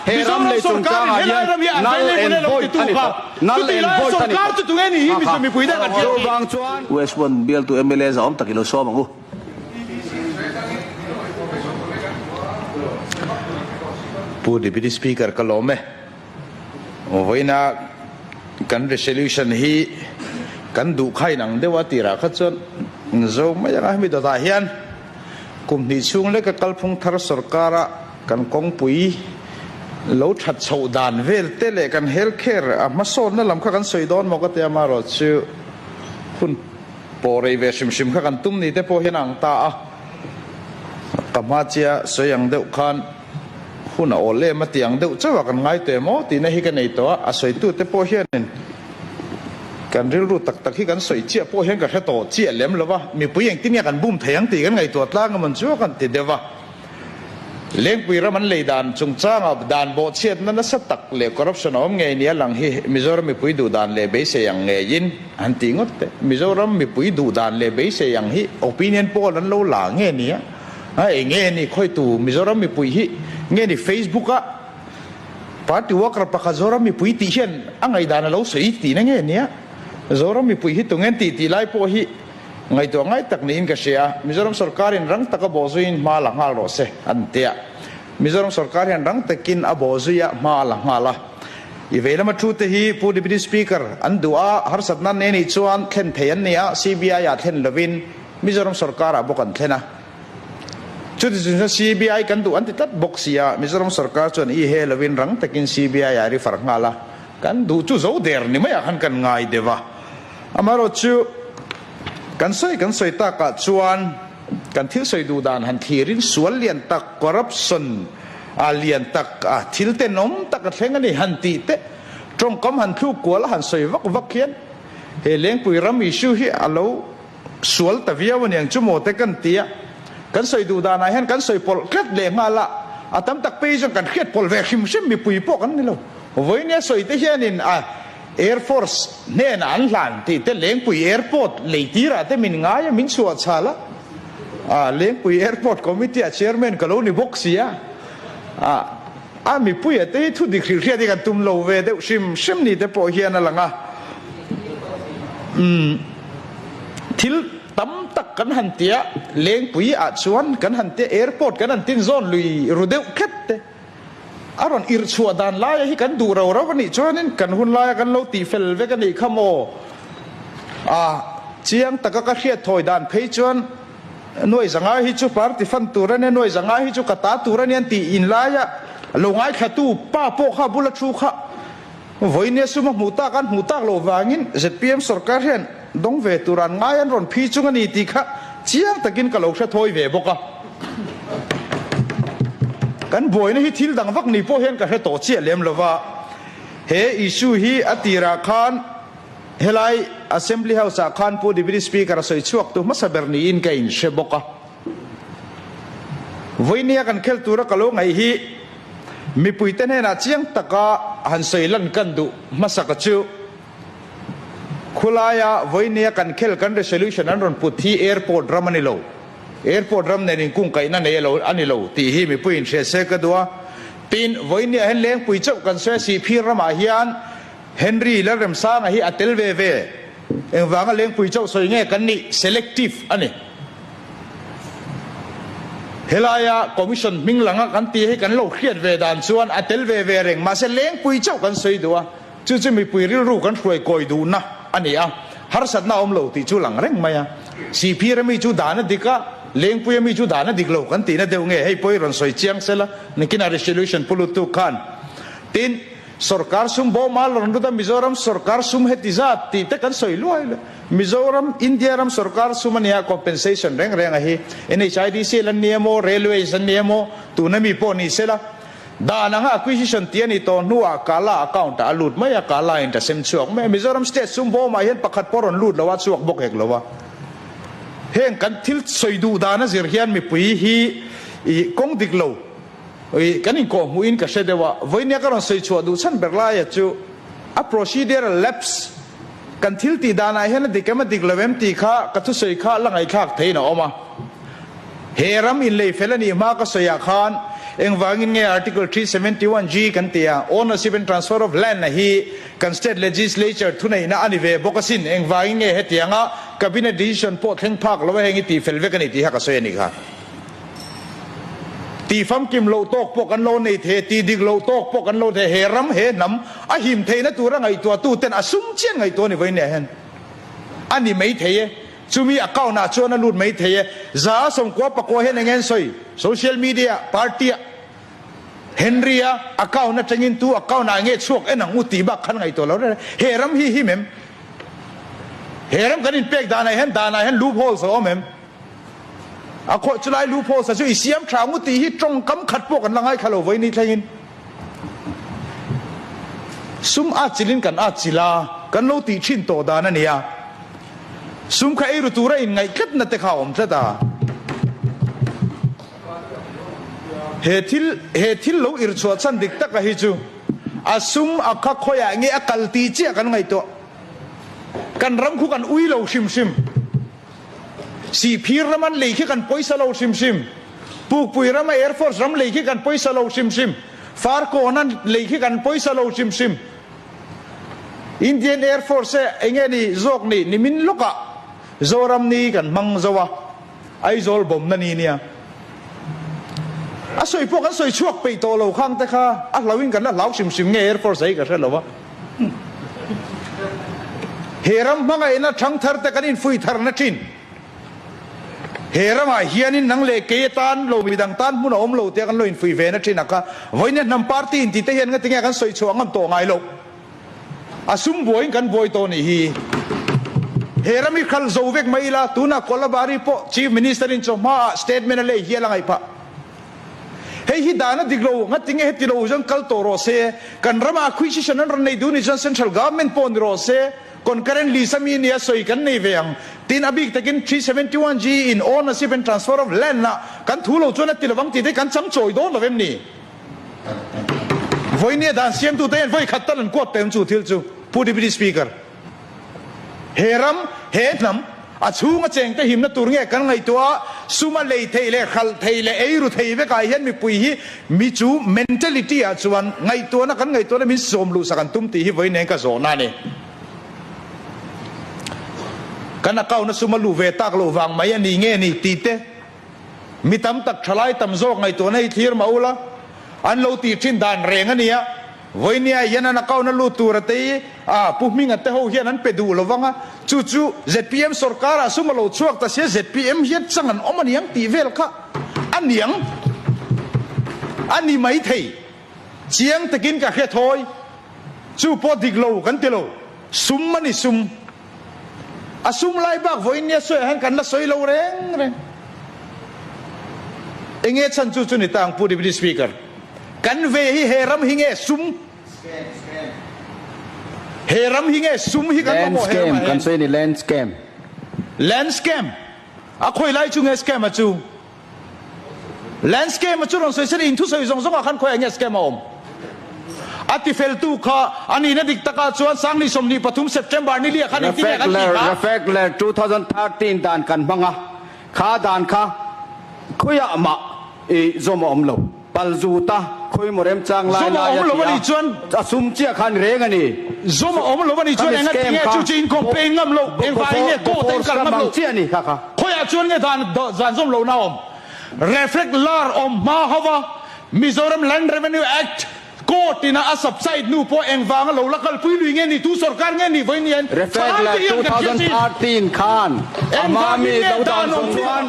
He ram lei chungchangah hian null and void a ni tawh. Null and void a ni tawh. Chuvang chuan. West One bialtu mla zahawm tak i lo sawm ang u. Pu Deputy Speaker ka lawm e. Vawiina kan resolution hi kan duh kha inang deuh a tirah kha chuan zo mai anga hemi dawtah hian kum hnih chhung leka kalphung thar sorkara kan kawngpui lo that chhoh dan vel te leh kan health care a hmasawnna lam kha kan sawi dawn maw ka tia amaherawhchu hun Pawh rei ve hrim hrim kha kan tum ni te pawh hian a ang ta a, ka hma chia sawi ang deuh khan hun a awl em a ti ang deuh chauh a kan ngai teh maw tihna hi ka nei tawh a, a sawitu te pawh hianin kan rilru tak tak hi kan sawi chiah pawh hian ka hre tawh chiah lem lo va, mipui engtin nge kan bum thei ang tih kan ngaihtuah tlang emawn chu a kan ti deuh va. Lengpui ram an lei dan chungchanga dan bawhchhiatna nasa tak leh corruption a awm ngei nia lang hi Mizoram mipui duh dan leh beisei ang ngeiin an tih ngawt teh. Mizoram mipui duh dan leh beisei ang hi opinion poll an lo la nge nia? A eng nge ni khawitu Mizoram mipui hi nge ni Facebook a party worker pakhat Zoram mipui tih hian a ngaihdan a lo sawi tihna nge nia? Zoram mipui hi tungen tih tih lai pawh hi Ngaihtuah ngai tak niin ka hria. Mizoram sorkarin rang taka bawhzuiin hma la nghal rawh se, an ti a. Mizoram sorkar hian rang takin a bawhzui a, hma a la nghal a. I vei lama thu te hi Pu Deputy Speaker an duh a, harsatna an nei nih chuan thlen thei an ni a, CBI ah thlen lovin Mizoram sorkarah bawk an thlen a. Chuti chung chuan CBI kan duh an ti tlat bawk si a, Mizoram sorkar chuan i he lovin rang takin CBI ah refer nghal a, kan duh chu zo der ni maiah khan kan ngai deuh a. Amaherawhchu, kan sawi kan sawi takah chuan kan thil sawi duh dan han thlirin sual lian tak, corruption a lian tak, a thil tenawm tak a thleng a ni han tih te, tawngkam han thluk kual a han sawi vak vak hian he Lengpui ram issue hi a lo sual ta viau a niang chu maw te kan ti a. Kan sawi duh danah hian kan sawi pawlh tlat leh nghal a, a tam tak phei chuan kan hriat pawlh ve hrim hrim mipui pawh kan ni lo. Vawinia sawi te hianin a. Air Force hnenah an hlan tih te Lengpui Airport lei tirah te min ngai a, min chhuah chhal a. Ah, Lengpui Airport Committee ah Chairman ka lo ni bawk si a. Ah, a mipuia te hi thu dik hrilh hriat hi kan tum lo ve deuh hrim hrim ni te pawh hian a lang a. Umm, thil tam tak kan han tia Lengpui ah chuan kan han tia Airport kan han tin zawn lui ru deuh khet te. A rawn irh chhuah dan laia hi kan duh rau rau a nih chuanin kan hun laia kan lo tih fel vek a nih kha maw? A chiang taka ka hriat thawi dan phei chuan nuai zanga hi chu party fan tur a nia, nuai zanga hi chu ka ta tur a nia an tih in laia lo ngaithlatu pa pawh kha bula thu kha vawinia sum a hmuh tak an hmuh tak loh vangin zpm sorkar hian dawng ve tur an ngai an rawn phi chung a ni tih kha chiang takin ka lo hre thawi ve bawk a. Kan buaina hi thil dang vak ni pawh hian ka hre tawh chiah lem lo va, he issue hi a tirah khan helai Assembly House ah khan Pu Deputy Speaker a sawi chhuak tu hmasa ber niin ka inhre bawk a. Vawinia kan khel tura ka lo ngaih hi mipuite hnenah chiang taka han sawi lan kan duh hmasaka chu Khulaia vawinia kan khel kan resolution an rawn put hi airport ram a ni lo. Airport ram nen inkungkaihna nei alo a ni lo tih hi mipui in hria se ka duh a. Tin, vawinia hian Lengpui chauh kan sawi a, Sihphir ramah hian Henry Lalremsanga hi a tel ve ve. Engvanga Lengpui chauh sawi nge kan nih? Selective a ni. Helaia Commission hming langa kan tih hi kan lo hriat ve dan chuan a tel ve ve reng. Mahse Lengpui chauh kan sawi duh a. Chu chu mipui rilru kan hruai kawi duhna a ni a, harsatna a awm lo tih chu lang reng mai a. Sihphir ami chu dan a dik a, Lengpui ami chu dan a dik lo kan tihna deuh nge hei pawh i rawn sawi chiang sela, nikinah resolution pu lutuk khan. Tin, sorkar sum bawma rawn lut a, Mizoram sorkar sum heti zat tih te kan sawi luai luai. Mizoram, India ram sorkar sum a nia, compensation reng reng a hi. NHIDC an ni emaw, Railways an ni emaw, tuna mi pawh ni sela, Dan anga acquisition tih a ni tawh hnuah Kala account ah a lut mai a, Kala in ta sem chhuak mai a. Mizoram state sum bawmah hian pakhat pawh rawn lut lo a, chhuak bawk hek lo a. Heng kan thil sawi duh dan a zir hian mipui hi i kawng dik lo i kan inkawh hmuhin ka hre deuh a. Vawinia ka rawn sawi chhuah duh chhan ber laia chu a procedural lapse. Kan thil tih danah hian a dik em a dik lo em tih kha ka thusawi kha la ngaihthlak theiin a awm a. He ram inlei fel a nih hma ka sawiah khan engvangin nge Article 371 G kan ti a, Ownership and Transfer of Land a hi kan State Legislature thuneihna a ni ve bawk asin, engvangin nge hetianga Cabinet decision pawh thleng phak lo a heng i tih fel vek a ni tih kha ka sawi a nih kha. Tih famkim loh tawk pawh kan lo nei thei a, tih dik loh tawk pawh kan lo thei a, he ram, he hnam a him theihna tura ngaihtuahtu ten a sum chian ngaihtuah a ni vawiin hian a ni maithei e. Chumi account ah chuan a lut mai thei e. 194 hian eng nge an sawi? Social media ah, party ah Henry a account atangin tu account ah nge chhuak en ang u tih bak khan ngaihtuah lo reng. He ram hi him em? He ram kan inpek danah hian danah hian loop holes a awm em? A khawih chulai loop holes a chu i siam tha ang u tih hi tawngkam khat pawh kan la ngaithla lo vawiin ni thlengin. Sum a chilin kan a chil a, kan lo tih thin tawh dan a nia. Sum kha eiru tura inngaih tlatna te kha a awm tlat a. He thil he thil lo irchhuah chhan dik taka hi chu a sum a kha khawiah nge a kal tih chiah kan ngaihtuah. Kan ram khu kan ui lo hrim hrim. Sihphir ram an lei khi kan pawisa lo hrim hrim. Pukpui rama Air Force ram lei khi kan pawisa lo hrim hrim. Farkawn an lei khi kan pawisa lo hrim hrim. Indian Air Force e enge ni zawk ni nimin lawkah Zoram ni kan hmang zo a, Aizawl bawmna ni nia. A sawi pawh kan sawi chhuak peih tawh lo khang te kha a hlauhin kan la hlau hrim hrim nge Air Force hi ka hre lo a. He ram hmangaihna thangthar te kan infuih tharna thin. He ramah hianin nang leh kei atan lo midang tan hmun a awm lo tia kan lo infuih ve na thin a kha. Vawiin hnam party inti te hian ngatinge kan sawi chhuah ngam tawh ngai lo. A sum buaiin kan buai tawh nih hi. He ram hi khal zo vek mai ila, tunah Kolabari pawh Chief Minister in chawhmaah statement a lei hial a ngaih phah. Hei hi dan a dik lo, ngatinge heti lo chuan kal tawh rawh se, kan ramah acquisition an rawn nei duh ni chuan Central Government pawh ni rawh se, Concurrent list a mi nia sawi kan nei ve ang. Tin, a bik takin 371G in ownership and transfer of land ah kan thu lo chuan a ti lovang tih te kan chang chawi dawn lo em ni? Vawinia dan siamtute hian vawi khat tal an kuat pem chu thil chu Pu Deputy Speaker. He ram, he hnam, a chhunga chengte himna tur nge kan ngaihtuah a, suma lei theih leh hralh theih leh eiru thei vekah hian mipui hi mi chu mentality ah chuan ngaihtuahna kan ngaihtuahna min sawm luhsak an tum tih hi vawiin eng ka zawhna a ni. Kan account a suma luh ve tak loh vang mai a ni nge ni tih te mi tam tak thalai tam zawk ngaihtuahna hi thlir mah ula an lo tih thin dan reng a nia. Vawinia hian an account a lut tur a tei a, Pu Hminga te ho hian an pe duh lo vang a, chu chu zpm sorkar ah sum a lo chhuak ta sia zpm hian chang an awm aniang tih vel kha a niang a ni mai thei. Chiang takin ka hre thawi, chu pawh dik lo kan ti lo, sum a ni sum. A sum lai bak vawinia sawiah hian kan la sawi lo reng reng. Enge chhan chu chu ni ta ang Pu Deputy Speaker. Kan ve hi he ram hi nge sum? He ram hi nge sum hi kan mamawh he ramah hian? Kan sawi a ni land scam. Land scam? A khawi lai chu nge scam a chu? Land scam a chu rawn sawi se in thusawi zawng zawngah khan khawiah nge scam a awm? A tifeltu kha a nihna dik takah chuan Sangni 23 September ni liah khan engtin nge kan tih kha? Reflect ler 2013 dan kan hmang a, kha dan kha khawiah mah i zawm a awm lo. Pal zut a, khawi maw remchang lai Zawm a lai awm a lo ti a a, nih chuan a sum chiah khan reng a ni. Zawm a awm lo a nih chuan Khami enga scam tinge kha chu chu in complain ngam lo, engvangin nge court a in kal Bofors ngam ram lo? ang chiah a ni kha kha. Khawiah chuan nge dan dan zawm lohna a awm? Reflect lar awm hma ho va, Mizoram Land Revenue Act court ina a subside hnu pawh engvanga lo la kalpui lui nge ni, tu sorkar nge ni vawiin hian Reflect thalai lar te hian kan hriat thin. 2013 khan a hma Engvangin mi nge lo dan dan awm zawng chuan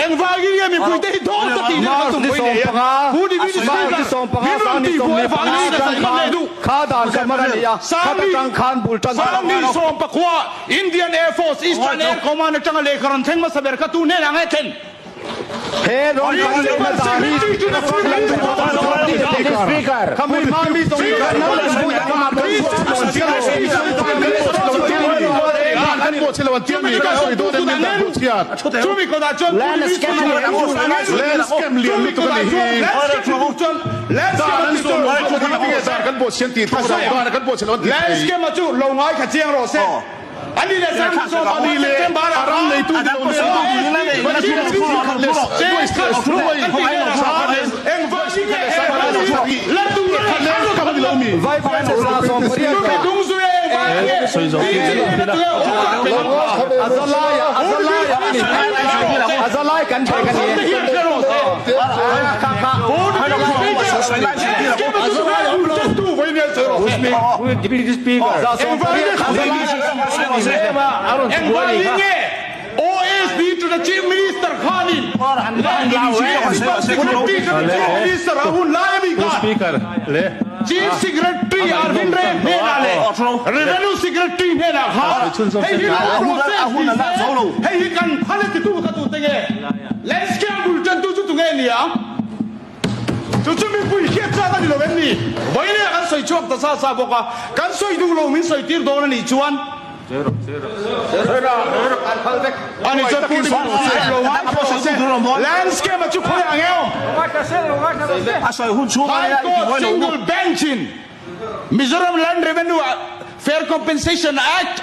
Engvangin nge mipuite hi dawt a tih nen kan March tum ni vawiin nei a? 15 Pu Deputy March ni Speaker, 15 min rawn sang ni tih buai 15 vangin ka atang sawi ngam leh khan duh. kha dan kha hman a ni a, khata Sangni tang khan bul tan tak Sangni sawmpakua Indian Air Force Eastern Air Command atanga lehkha rawn thleng hmasa ber kha tu hnenah nge thlen? He rawn kan lehna dan hi Khami hma mi zawng Land scam a chu lo ngai kha chiang rawh se. Ani leh a ram neitu ni lo Engvangin nge OSD to the Chief Minister khanin Principal Secretary to the Chief Minister a hun lai ami khan Chief Secretary Arvind Ray hnenah leh Revenue Secretary hnenah khan hei hi lo process ni se hei hi kan phal e titu kha tute nge Landscape bul tantu chu tunge nia? Chu chu mipui hriat chak a ni lo em ni? Vawiin kan sawi chhuak ta sa sa bawk a, kan sawi duh lo min sawi tir dawn a nih chuan ani chuan Pu Landscape a chu khawi ang eng? High Court Single Bench in Mizoram Land Revenue Fair Compensation Act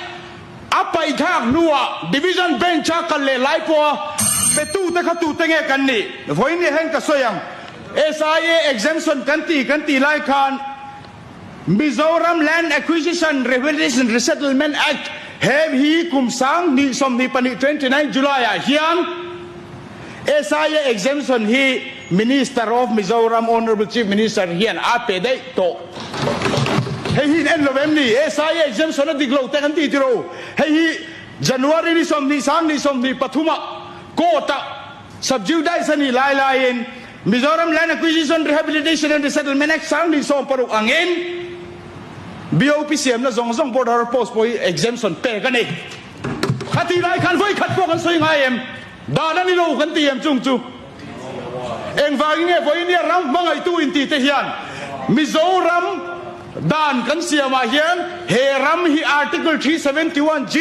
A paihthlak hnuah Division Bench-a kal leh lai pawha petute kha tute nge kan nih? Vawiin ni hen ka sawi ang. SIA exemption kan tih kan tih lai khan Mizoram Land Acquisition Rehabilitation Resettlement Act he hi kum sang hnih 24 29 July-ah hian SIA exemption hi Minister of Mizoram Honourable Chief Minister hian a pe daih tawh. Hei hi in en lo em ni? SIA exemption a dik lo te kan ti tiro. Hei hi January ni 20 sang ni 23 ah court ah subjudice a nih lai laiin Mizoram Land Acquisition Rehabilitation and Resettlement Act sang ni 16 angin BOP siamna zawng zawng border post pawh hi exemption pek a ni. Khatih lai khan vawi khat pawh kan sawi ngai em? Dan a ni lo kan ti em chung chu? Engvangin nge vawinia ram hmangaihtu inti te hian Mizoram dan kan siamah hian he ram hi Article 371 G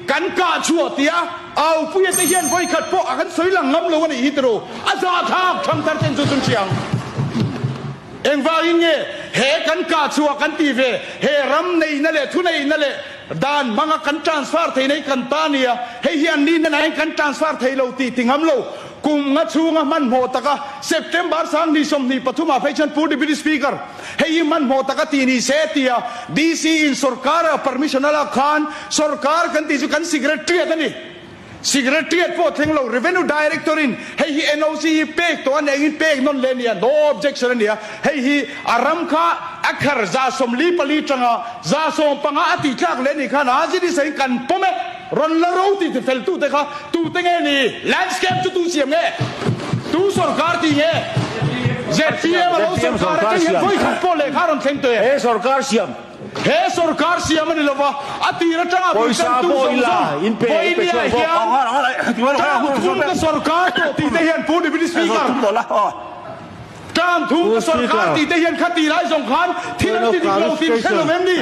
kan kah chhuah tia aupuia te hian vawikhat pawh a kan sawi lang ngam lo a nih hi tiraw? A zahthlak thangthar ten chu chun hria ang. Engvangin nge he kan kah chhuah kan ti ve? He ram neihna leh thuneihna leh dan hmanga kan transfer theihna hi kan ta nia, hei hi an nihna nain kan transfer thei lo tih ti ngam lo. Kum nga chhunga hmanhmawh taka September 20 23 ah phei chuan Pu Deputy Speaker, hei hi hmanhmawh taka tih ni se tia DC in sorkar a permission a lak khan sorkar kan tih chu kan secretariat a ni. Secretariat pawh thleng lo, Revenue Director in hei hi NOC hi pek tawh a nih angin pek nawn leh a ni a, no objection a ni a, hei hi a ram kha a khar 44 tanga 15 a tih tlak leh a nih khan a zin isain kan pawm e, rawn la ro tih tifel tute kha tute nge ni? Landscape chu tu siam nge? Tu sorkar tih nge? ZPM a lo sorkar atang hian vawi khat pawh lehkha a rawn thleng tawh e. He sorkar siam. He sorkar siam a ni lova, a tir atanga Pawisa bultantu pawh zawng ila zawng in pe in pe Vawinia chhuak bawk. hian term thum ka sorkar tawh tih te hian Pu Deputy Speaker, term thum Pu ka sorkar Speaker. tih te hian khati lai zawng khan thil an ti dik lo tih hre lo em ni?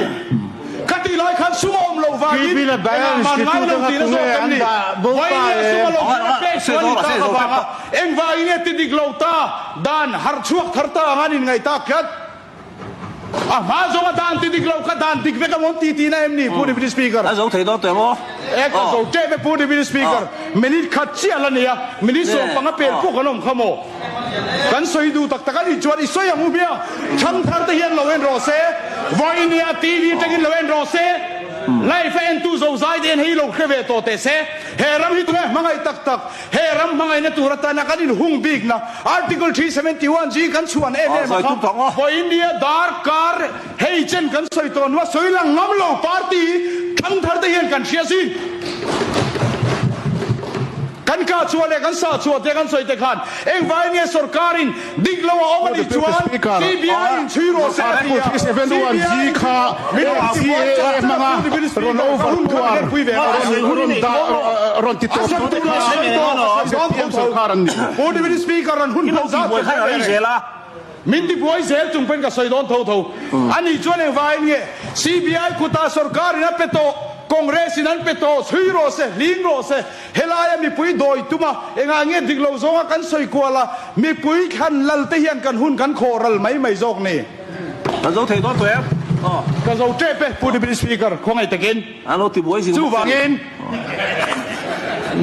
Khati lai khan sum a awm loh vangin engah man ngai lo tihna zawk em ni? Vawinia sum a lo kher a pek chuan i tak avanga engvangin nge ti dik lo ta dan harh chhuak thar ta anga an inngaih tak tlat? A hma zawng a dan ti dik lo kha dan dik vek a awm ti tihna em ni Pu Deputy Speaker? A zo thei dawn teh maw? E ka zo tep e Pu Deputy Speaker. Minute khat chiah la nia, minute 15 pel pawh kan awm kha maw? Kan sawi duh tak tak a nih chuan i sawi ang u bia. Thangthar te hian lo en rawh se, Vawinia TV atangin lo en rawh se, live a entu zozai te hian hei lo hre ve tawh teh se. He ram hi tunge hmangaih tak tak? He ram hmangaihna tur atana kan inhung bikna Article 371 G kan chhuan em em a kha vawiin darkar hei chen kan sawi tawh hnua sawi lang ngam lo party thangthar te hian kan hria zing. Kan kah chhuah leh kan sah chhuah te kan sawi te khan engvangin nge sorkarin dik lo a awm a nih chuan CBI in chhui rawh se a ti a, CBI in min rawn ti buai char char a Pu Deputy Speaker ka hun kha min pui ve rawh se. A sawi tur a sawi tawh ka sawi dawn tho tho. Pu Deputy Speaker an hun hman zat ka hre ve reng. Min ti buai zel chung pawhin ka sawi dawn tho tho. Ani chuan engvangin nge CBI kutah sorkarin a pe tawh, Congress in an pe tawh, chhui rawh se, hling rawh se, helaia mipui dawi tum a, engah nge dik lo zawnga kan sawi kual a, mipui thlan lal te hian kan hun kan khawh ral mai mai zawk ni. Kan zo thei dawn tawh em? Ka zo tep e, Pu Deputy Speaker, khawngaih takin. Chuvangin,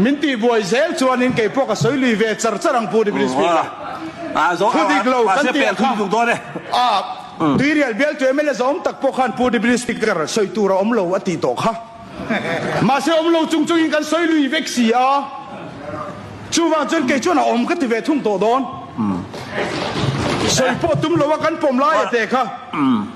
min tihbuai zel chuanin kei pawh ka sawi lui ve char char ang, Pu Deputy Speaker. Thu dik lo kan tih kha Tuirial bialtu mla zawm tak pawh khan Pu Deputy Speaker sawi tur a awm lo a tih tawh kha. Mahse awm lo chung chungin kan sawi lui vek si a, chuvang chuan kei chuan a awm ka ti ve thung tawh dawn. Sawi pawh tum lo a kan pawm lai a te kha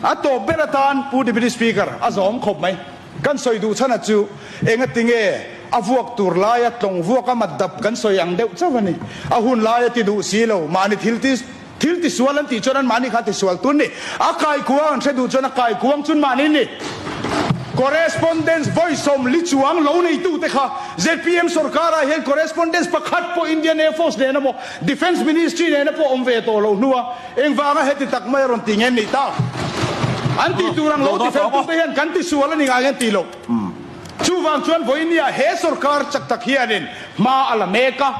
a tawp ber atan Pu Deputy Speaker a zawm khawp mai. Kan sawi duh chhan a chu engatinge a vuak tur laia tlawng vuak a mat dap kan sawi ang deuh chauh a ni. A hun lai a ti duh si lo, mahni thil ti Thil tisual an tih chuan anmahni kha tisual tun ni. A kaikuang an hre duh chuan a kaikuang chun mahni ni. Correspondence vawi 40 chuang lo neitute kha zpm sorkarah hian correspondence pakhat pawh Indian Air Force nena maw Defence Ministry nena pawh awm ve tawh loh hnua engvanga heti tak mai a rawn ti nge an nih tak? An tih tur ang lo tifeltute hian kan tisual a ni ngai an tih loh. Chuvang chuan vawinia he sorkar chak tak hianin hma a la mek a,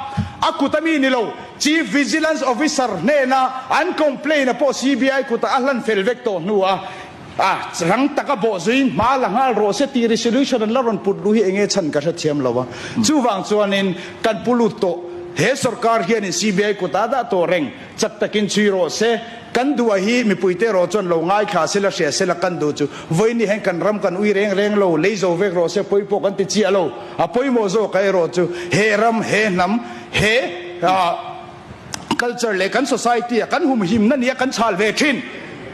a kut ami ni lo. Chief Vigilance Officer hnena an complaint a pawh CBI kutah a hlan fel vek tawh hnuah a rang taka bawh zuiin hma la nghal rawh se tih resolution an la rawn put luh hi enge chhan ka hrethiam lo a. Chuvang chuanin kan pu lut tawh he sorkar hianin CBI kutah a dah tawh reng chak takin chhui rawh se. Kan duh a hi mipuite erawh chuan lo ngaithla sela hria sela kan duh chu vawiin hian kan ram kan ui reng reng lo lei zo vek rawh se pawi pawh kan ti chiah lo. A pawimawh zawk a erawh chu he ram he hnam He culture leh kan society a kan humhimna nia kan chhal ve thin.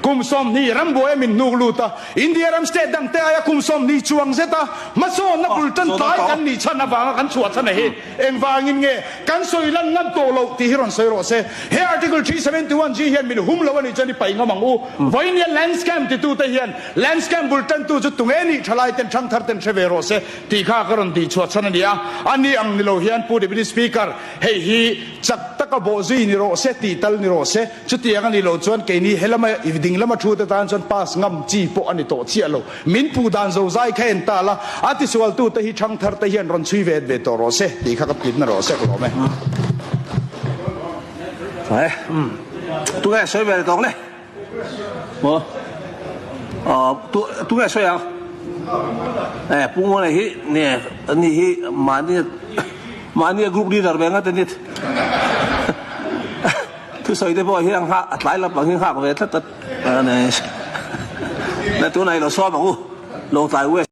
Kum 20 rambuai a min hnuk lut a, India ram state dang te aia kum 20 chuang zet a hmasawnna bul tan tlai kan nih chhan avanga kan chhuah chhan a hi engvangin nge kan sawi lan ngam tawh loh tih hi rawn sawi rawh se. He Article 371 G hian min hum lo a nih chuan i paih ngam ang u. Vawinia land scam titute hian land scam bul tantu chu tunge nih thalai ten thangthar ten hre ve rawh se. Tih kha ka rawn tih chhuah chhan a ni a, a ni ang ni lo hian Pu Deputy Speaker, hei hi chak taka bawh zui ni rawh se tih tal ni rawh se, chutiang a nih loh chuan keini helama i ding lama thu te tan chuan pass ngam chi pawh a ni tawh chiah lo. Min puh dan zo zai kha en ta la, a tisualtu te hi thangthar te hian rawn chhui ve ve tawh rawh se tih kha ka tlitna rawh se ka lawm e. Tunge sawi ve tawk le? Maw? Aw, tu tunge sawi ang? Eh, Pu Ngawna hi ne ani hi mahni mahni a group leader ve ngat ani. Thusawi te pawh hi a nghak a tlai lam pang hi nghak ve tlat a. Na tunah i lo sawm ang u, Lawngtlai West.